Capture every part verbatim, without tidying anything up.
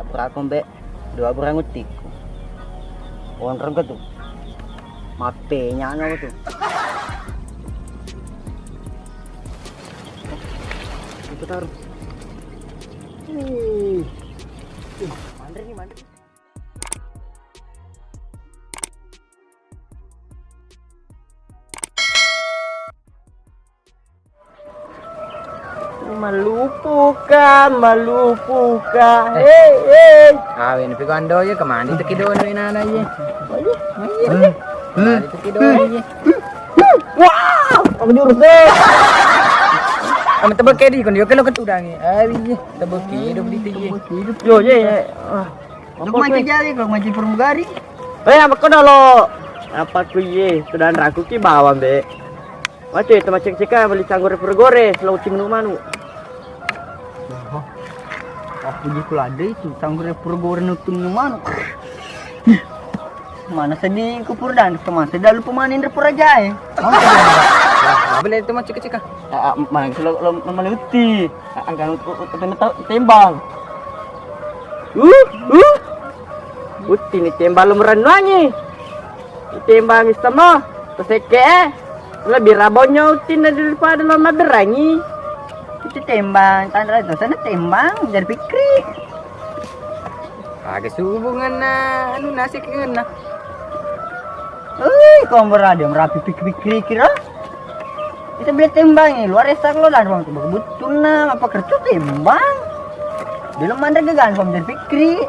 Berapa, Mbak? Dua berang utikku. Onrong ke tu. Mape nyana tu. Itu taruh. Uh. Uh, mandri nih, mandri. Malupuka, malupuka. Eh. Hei, hei. Awe, nepi kondo ye, kemana itu kidono inana ye? Ayo, ayo. Kemana itu kidono ye? Wah, aku jurus deh. Kamu tebak kedi, kondo ke lo ketudangi. Awi ye, tebak hidup di tiye. Yo, ye, ye. Ah. Lu mancing jawi, kalau mancing pramugari. Eh, apa kau dolo? Apa ku ye? Sudah raku ki bawang, Be. Macam itu macam cika beli canggure pura gore, selalu cimenu manu. Wah, aku ji kula ada itu canggure pura gore nutung manu. Mana sedih ku pura dan kemana sedih lupa manin pura jai. Apa itu macam cika? Ah, ah, mana lo lo maluti. Angkang ut-, ut-, ut-, ut-, tembang. Uh, uh. Utti ni tembang lo merennuangi. Tembang mistamo. Peseke eh. Lebih rabonyo utti na daripada lo maberangi. Itu tembang, tanda itu sana tembang, jadi pikri. Aga hubunganna anu nasik ngenna. Ui, kau berada merapi pikri-pikri kira. Kita beli tembang ini, luar esa lo dan wong tuh butuh na apa kerja tembang. Belum mandek ke kan, wong berpikri.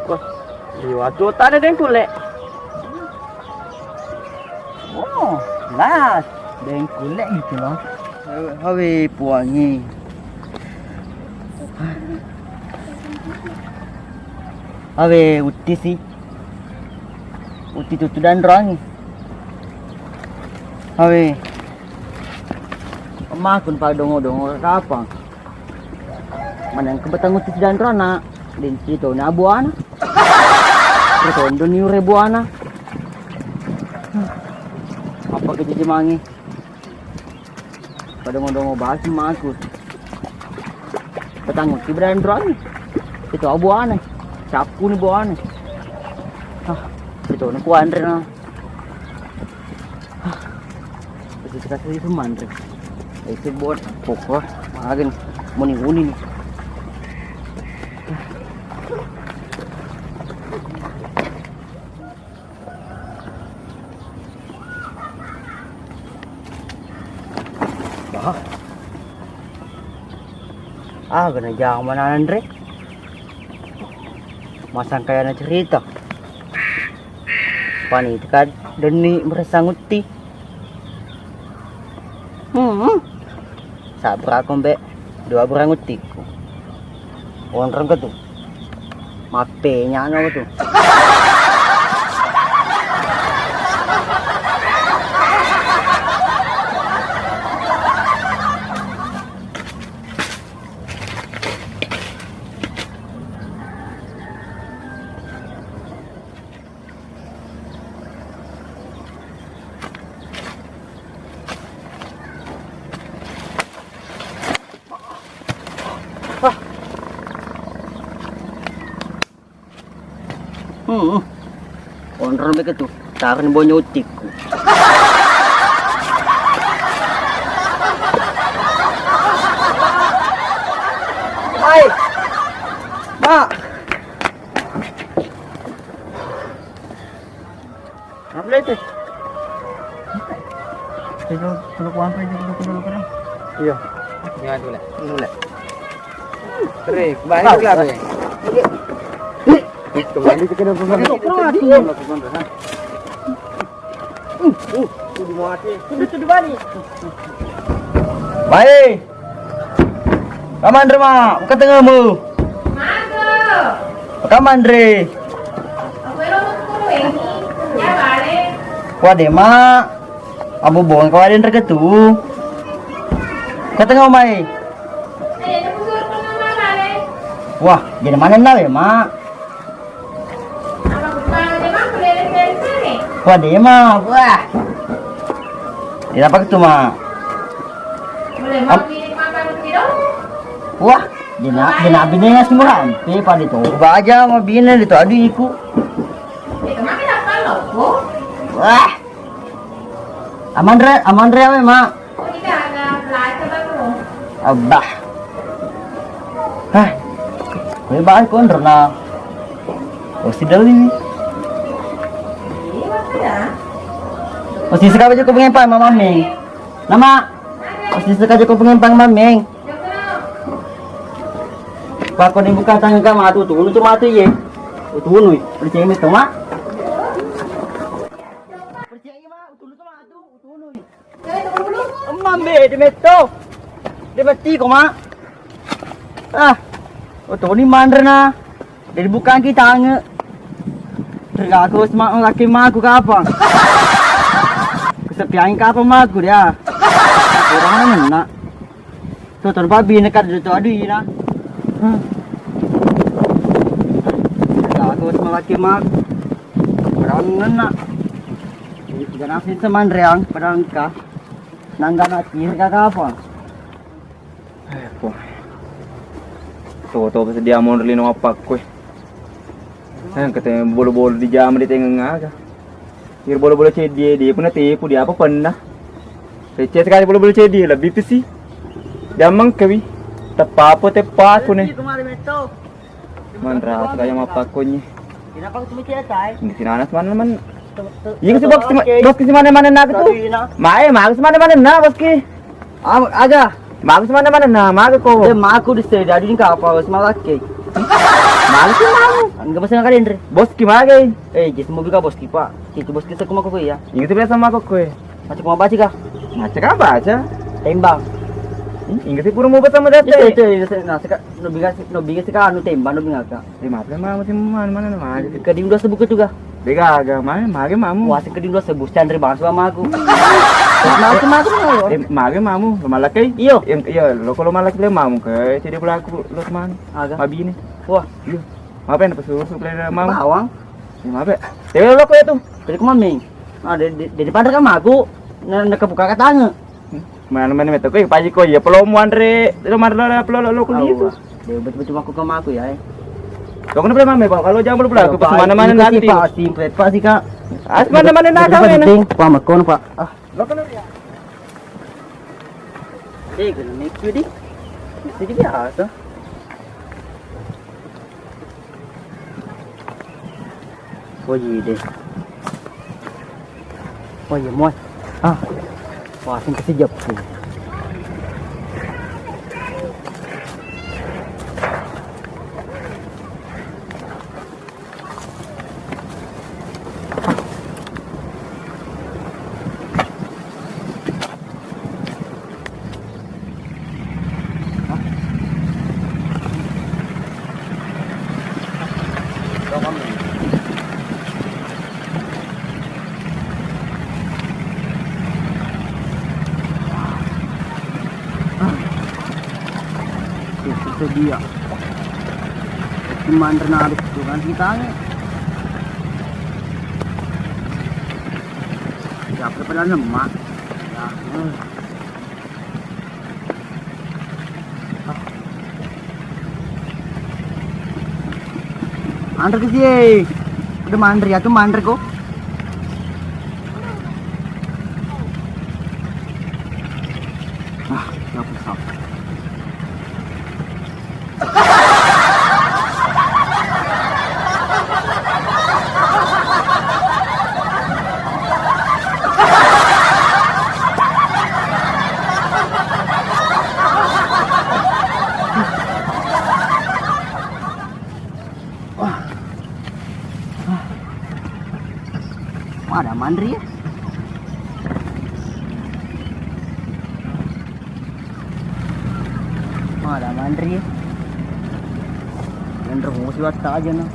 Wah, di waktu tadi deng kule. Oh, las. Deng kule gitu loh. Awe puangi. Awe utti sih. Utti tutu dan roangi. Awe. Emakun pa dongo-dongo kapang. Maneng ke betang utti dan rona. Denti to na buana. Rotondo ni ure buana. Apa ke jadi mangi? Pada dongo-dongo basi maku. Petang utti berani roangi. Itu abu aneh. Sapu ni bu aneh. Ah, itu ni ku anre na. Ah, itu kita sih manre. Itu buat pokok magen muni-muni ni. Bah. Ah, gana jang mana Andre? Masang kaya na cerita. Pani itu kan deni merasa ngutti. Hmm. Sabra kombe dua berang uttiku. Onrong ke tu. Mape nyana tu. Hmm. Onrong beke tu, tarin bonyo utikku. Hai. Mak. Apa itu? Itu perlu kuampe itu dulu dulu kan. Iya. Iya, dulu. Dulu. Re, balik lah, Be. Kembali ke dalam rumah. Itu kurang hati. Uh, uh, udah mati. Udah, udah balik. Baik. Kamanre, Mak? Buka tengamu. Mago. Kamanre. Aku ero mau kuruengi. Ya, balik. Wah, deh, Mak. Abu bong kau ada yang terketu. Buka tengamu, Mai. Wah, jadi mana nawe, Mak? Wah, dema, wah. Tidak apa itu, Mak. Ap- Wah, dena, dena bine nasi murampe pada to. Baja mabine di to adu iku. Wah. Amanre, amanre awe, Mak. Abah. Hah. Kue bae konro na. Osi deli. Osi sekabe joko pengempang, Mama Meng. Nama? Osi sekabe joko pengempang, Mama Meng. Pako dibuka tangan ka matu, tunu tu matu ye. Tunu, percaya mi to, Mak. Percaya mi, Mak, tunu tu matu, tunu. Emang be, de metto. De metti ko, Mak. Ah. Oh, toni manre na. Jadi bukan kita ange. Tergaku sama laki maku kapang. Kesepian kapang maku dia. Orang mana? Tuh, tuh, babi nekat itu adu ina. Hmm. Tergaku sama laki maku. Orang mana? Jangan sih semanreang padangka. Nangga na tirga kapang. Eh, po. Toto sedia monri lino apa kue. Eh, kata bolo-bolo di jam di tengah ngaga. Kira bolo-bolo ceddi, dia pun tipu dia apa pernah. Receh sekali bolo-bolo ceddi, lebih pesi. Jamang kewi. Tepapo, tepaku nih. Kemarin betul. Manrasa kaya mappakonye. Kenapa aku cuma cerita, eh? Ini si Nanas mana, man? Tuh, tuh, Iya, si tuh, bos, oke. Bos, si mana, mana nak tuh? Tadi ini. Mae, maga si mana, mana nak, bos ki? Ah, aga. Maga si mana, mana nak, maga ko. Eh, maku di sini, jadi ini apa, bos, malah ke. Maga si mana? Enggak, bos, enggak ada, Indri. Bos ki maga? Eh, jadi mau buka bos ki, Pak. Itu bos ki, saya kuma kok ya. Ingat biasa sama kok, kue. Macam mau baca kah? Macam apa baca? Tembang. Ih, ingat sih, pura mau sama data. Itu, itu, itu, nah, seka-, no binga, no binga seka anu tembang, no binga ka. Eh, maaf ya, Mam, sih, mana, mana, mana. Keding dua sebut itu kah? Bega aga, mana, mage mamu. Wah, si keding dua sebut, Chandra bangsa sama aku. Mau sama aku, mau. Eh, mage mamu, lo malak, eh? Iyo. Yang, iya, lo kalau malak, le mamu, ke, jadi pelaku, lo teman. Aga. Mabini. Wah. Iya. Apa yang pesu, suplai mamu? Bawang. Ya, maaf ya. Dewe lo kue tuh. Tadi ku maming. Ah, di, di, di depan rekam aku. Na, na kebuka katanya. Mana, mana, meto kue, paji kue, ya, pelo mu anre, lo mar lo, pelo lo, lo kuliah tuh. Dia betul-betul aku ke aku ya, eh. Lo kenapa mame, Pak? Kalau jangan belum aku, pas mana-mana nanti. Pak, simpret, Pak, sih, Kak. Ah, mana-mana nak kau ini. Pak, makon, Pak. Ah. Lo kenapa ya? Eh, kena mikir di. Jadi biasa. Oh iya deh. Oh iya, muat. Ah. Wah, sing kasih jawab. Itu dia. Cuman ternarik itu kan kita nih. Siapa pada lemak? Ya. Hmm. Anre ke sie. Udah manre ya tuh manre kok. Ah, siapa, siapa? Mada manri ya? Mada manri ya? Yang terus watta aja nah.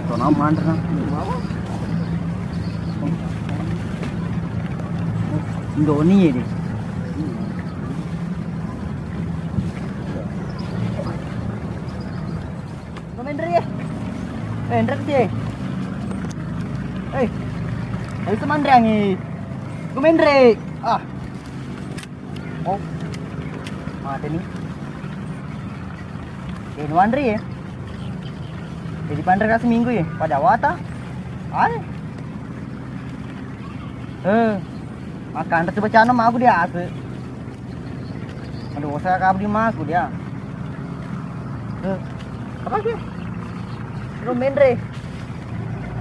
Tona manri nah. Indomie deh. Gumendri. Eh, Indra sih. Eh. Ayo semandrang eh. Gumendri. Ah. Oh, mate ni. Eh, nu anre ya? Jadi panre ka seminggu ya? Pada wata? Ai. Eh, makan tu bacana mah aku dia aku. Aduh, saya kabdi mah aku dia. Eh, apa sih? Lu menre.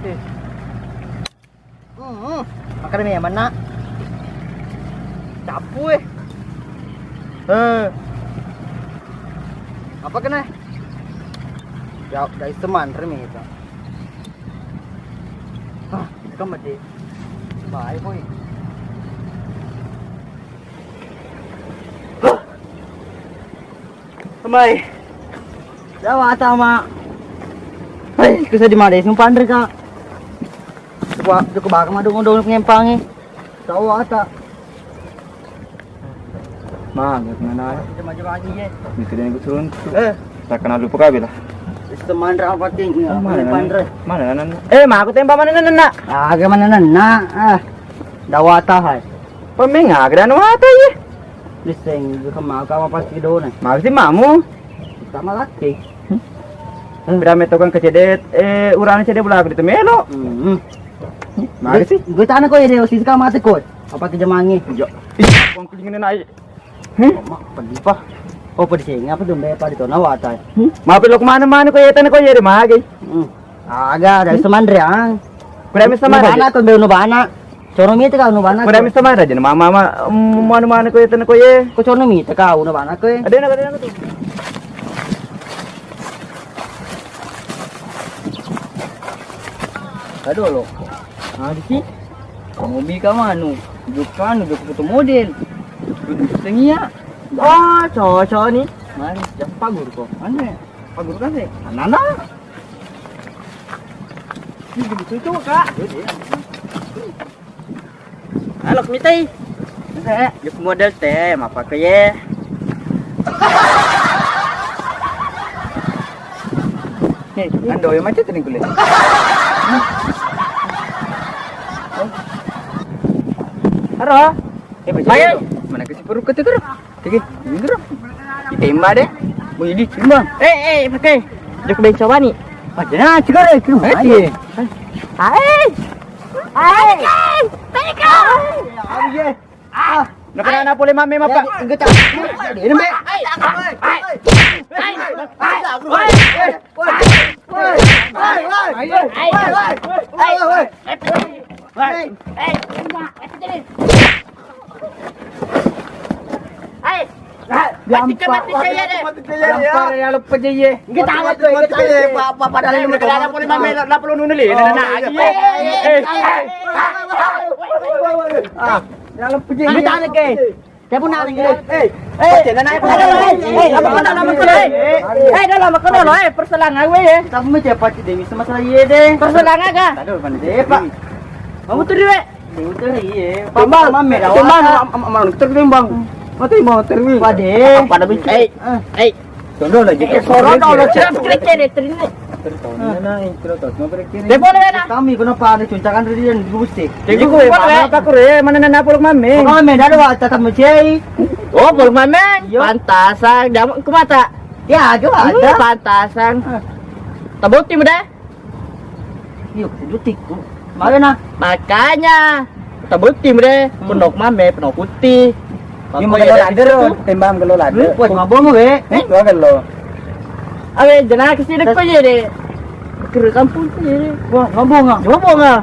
Eh. Hmm, makan mi mana? Capu eh. Eh. Apa kena? Ya, guys, teman remi itu. Ah, itu kan mati. Bye, boy. Mai. Dawa ata ma. Hei, kusa di made sumpanre ka. Wa, joko baka ma dong dong ngempangi. Dawa ata. Ma, gak mana. Jema-jema aja ye. Itu dia yang kusuruh. Eh. Tak kenal lupa kabel lah. Teman rapating ya. Mana panre? Mana nana? Eh, ma aku tembak mana nana? Aga mana nana? Ah. Dawa ata hai. Pemeng aga danu ata ye. Listeng, kemaka apa pasti dona. Maka si mamu. Sama laki. Pira metokang kecedet, eh, urane cede bula aku ditemelo. Hmm. Maka si. Gue tana ko ya deh, sisi kamar ko. Apa ke jemangi? Iya. Ih, wong kuning ini naik. Hmm? Mak, pedih pa. Oh, pedih sih. Apa tuh, Mbak? Apa di tona watai? Hmm? Mape lo kemana-mana ko ya tana ko ya deh magi. Hmm. Aga, dari semanre ang. Kurang sama. Bana ko, Mbak, bana. Coro mita ka anu bana. Pada misa mara jana mama, mama, mm, mana-mana ko yatana ko ye. Ko coro mita ka anu bana ko ye. Ada nak, ada nak tu. Aduh lo. Ah, di sini. Mobil ka manu. Jok anu, jok foto model. Duduk setengah. Ah, cocok ni. Mari, siapa guru ko? Mana? Apa guru kan sih? Anak-anak. Ini begitu tuh, Kak. Halo, mitai. Eh, yuk model teh, apa ke ye? Nih, ando yang macet nih kulit. Haro. Eh, mana ke si peruk ketidur? Oke, minggir. Ditembak deh. Wih, ini timbang. Eh, eh, pakai. Jok bencong wani. Pakai nah, cigar eh, kirim aja. Hai. Hai. Hai. Ah, nak kena anak boleh mame apa? Enggak tak. Ini me. Hai. Mati ke, mati ke, ya, deh. Mati ke, ya, ya. Gampar ya, lupa je, ye. Enggak tahu tuh, enggak tahu. Apa, apa, padahal ini negara apa, lima miliar, enam puluh nunu, li. Nah, nah, nah, iya. Eh, eh, eh. Ah, ya, lupa je, ye. Enggak tahu, ke. Siapa nari, ke? Eh, eh, jangan naik. Eh, eh, eh, apa kena nama kena, eh? Eh, dah lama kena lo, eh, perselang gue, ya. Kamu siapa sih, Dewi? Sama saya, deh. Perselang, kah? Aduh, mana dia, Pak? Kamu tuh, Dewi. Timbang, timbang, am-, am-, am-, timbang. Mati mau terwi. Pade. Pada bikin. Eh, eh. Tondo lagi. Eh, soro dolo, cerita kiri-kiri, terinne. Telepon, ya, nah. Kami kenapa ada cuncakan tadi yang di gusti? Jadi gue, mana apa, kure? Mana nana polok mame? Polok mame, dah ada, tetap mencei. Oh, polok mame. Iya. Pantasan, jamu ke mata. Ya, aja ada. Pantasan. Tabuti mu deh. Iyo, kejutikku. Makanya. Makanya, tabuti mu deh, penok mame, penok putih. Iyo, magelo lade, tembang magelo lade. Wah, ngobong we. Eh, gua gelo. Awe, jana ke sini ko ye deh. Kira kampung ko ye deh. Wah, ngobong ah. Ngobong ah.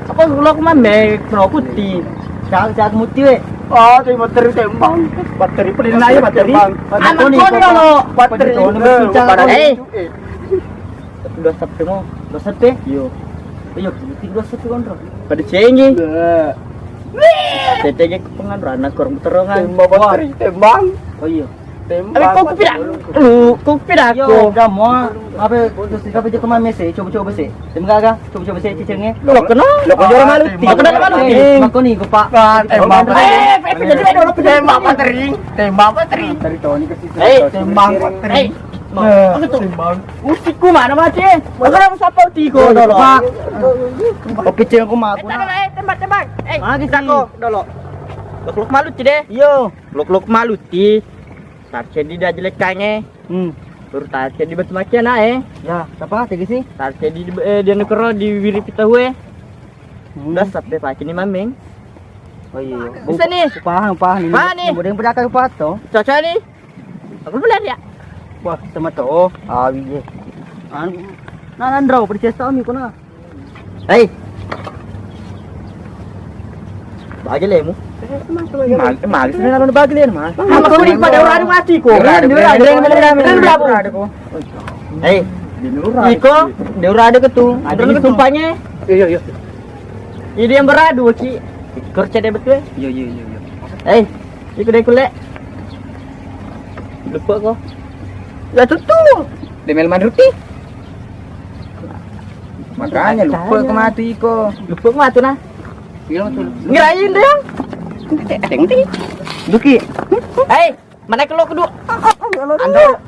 Apa lo mame, penok putih. Saat, saat muti we. Oh, terima terus tembang. Bateri, pelin aja bateri. Anak kau ni lo. Bateri. Eh. Dua sepi mo. Dua sepi? Iyo. Iyo, penting dua sepi konro. Pada cengi. Tetege kepengan rana kurang beterongan. Tembak bateri, tembang. Oh iyo. Tembak. Tapi kok kupira? Lu, kok kupira aku? Yo, udah mau. Apa terus apa je kemana sih? Coba-coba sih. Tembak aga? Coba-coba sih cicengnya. Lo kena? Lo kena malu. Lo kena malu. Eh, makoni gua, Pak. Tembak. Eh, tembak bateri. Tembak bateri. Tadi tahu ni ke situ. Eh, tembak bateri. Eh, apa tuh? Tembak. Usiku mana mati? Mana siapa usiku dolo? Pak. Oke, cewek aku mah. Eh, tembak, tembak. Eh, lagi sako dolo. Lok-lok maluti de. Iyo. Lok-lok maluti. Tarcedi di ajelekkange. Hmm. Baru tarcedi batu maki anae. Ya, apa? Tegi sih? Tarcedi di, eh, di anu kero di wiri pitahue. Hmm. Udah sampai pacini mameng. Oh iya. Bisa nih. Paham, paham. Mana nih? Udah yang berdagang pato. Cocok nih. Aku boleh ya? Wah, sama to. Awi ye. Anu, nah, nandrau percaya kami kuna. Hei. Bagi lemu. Mal, mal, sini lalu bagi lemu, Mas. Apa kau di pada orang mati kok? Orang ada, orang ada, orang ada, orang ada, orang ada kok. Hei. Iko, dia orang ada ketu. Ada ketu. Sumpahnya. Iya, iya. Ini yang beradu, Ci. Kerja deh betul. Iya, iya, iya, iya. Hei. Iku deh kulek. Lupa kok. Lah tutu. Demel manruti. Makanya lupa kemati iko. Lupa kemati nah. Iya betul. Ngirain deh. Teng teng. Duki. Hei, mana kalau kedua? Ando,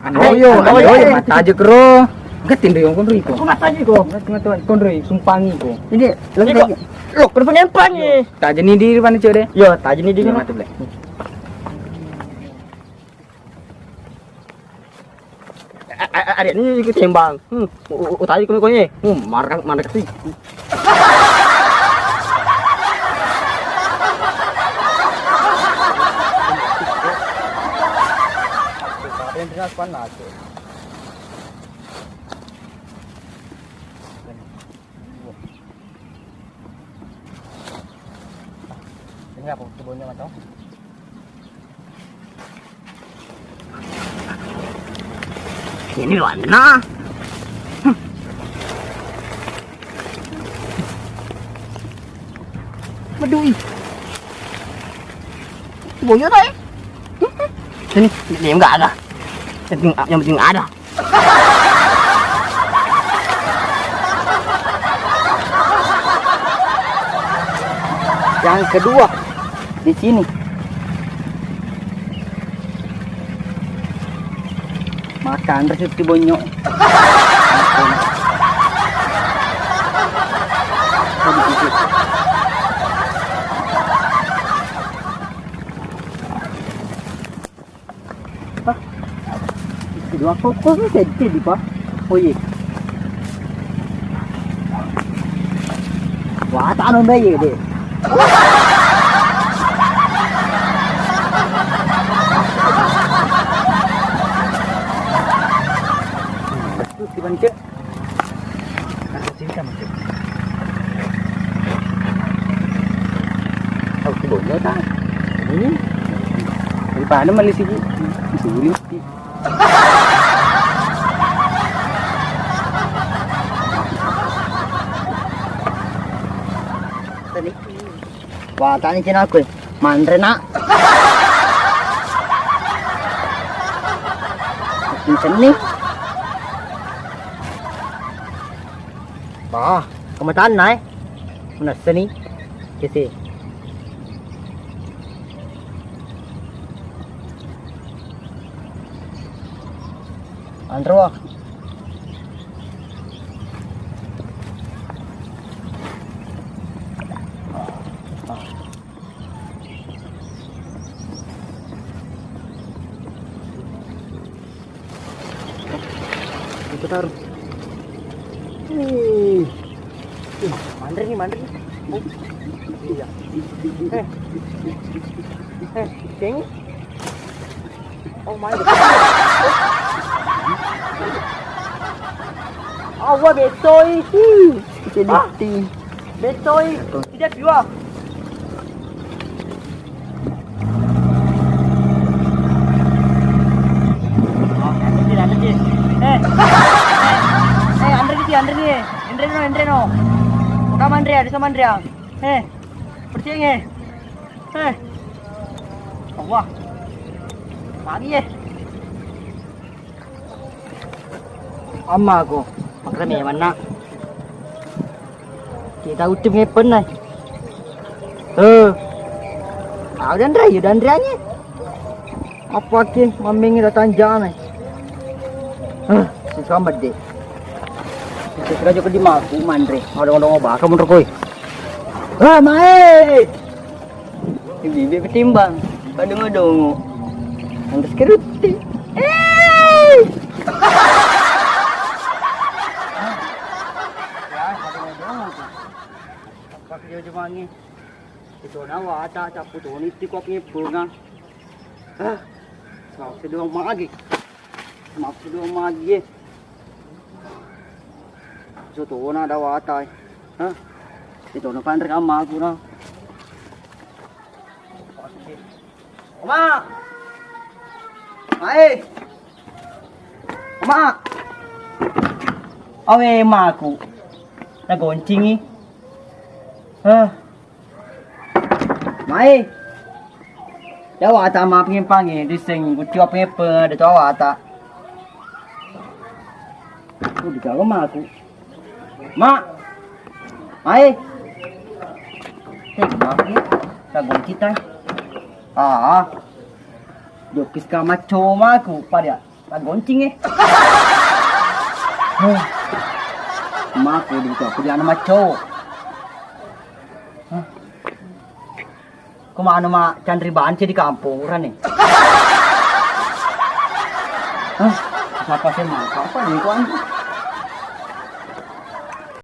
ando yo, ando yo, mata aja kero. Enggak tindo yang konro iko. Aku mata aja iko. Enggak tindo konro, sumpangi iko. Ini lagi. Lo perlu pengempangi. Tajani di mana, Cok, deh? Yo, tajani di mana? Mati, Blek. A-, a-, a-, ada ni ikut tembang. Hmm, u-, u-, utali kami kau ni. Hmm, marah, marah kasi. Ini apa? Kebunnya macam? Ini warna. Medui. Boyo tadi. Sini, ini enggak ada. Yang penting, yang penting ada. Yang kedua di sini. Makan rezeki bonyok. Hah? Kedua koko ni sedih di pa. Oh iya. Wah, tak ada deh. Terus dipancet. Aku sini sama cek. Aku si bonyol ta. Ini. Daripada mali sigi. Bisa beli mesti. Wah, tani cina aku. Manre, Nak. Kenceng nih. Bah, kematanna, eh. Menesseni. Kisi. Anro. Itu taruh. Ih. Ih, manre nih, manre nih. Oh. Iya. Eh. Eh, kayaknya. Oh, manre. Awa, betoi. Ih, sedih. Betoi. Tidak, dua. Eh, eh, eh, Andre ni, Andre ni. Andre no, Andre no. Kamu Andre, ada sama Andre. Eh, percaya nggak? Eh, Allah. Pagi ya. Amma aku, makrame manna. Kita utup ngepen nai. Eh. Au dan rai, dan rianye. Apa ke mameng datang jana. Eh, si selamat deh. Kita kira juga di maku manre. Ada orang baka menurut koi. Eh, mai. Bibi ketimbang, padongo-dongo. Lantas kerutti. Eh! Apa dia jemangi? Itu nawa ata capu toni tiko pengepungan. Ah, mau sedua magi. Mau sedua magi. Sotona dawata. Hah? Itu na panre amaku na. Oma. Mae. Oma. Awe maku. Nagoncingi. Hah? Mae. Ya wata ma pengimpangi diseng gutti wa pengepe de to wata. Udah jago ma aku. Ma. Mae. Eh, maaf ya. Kagonci tai. Ah. Jokis ka macco ma aku pada. Tagoncing eh. Huh. Maku di aku di anu macco. Hah? Ko manu ma canri banci di kampung urane. Hah? Siapa sih mangka apa di kuan?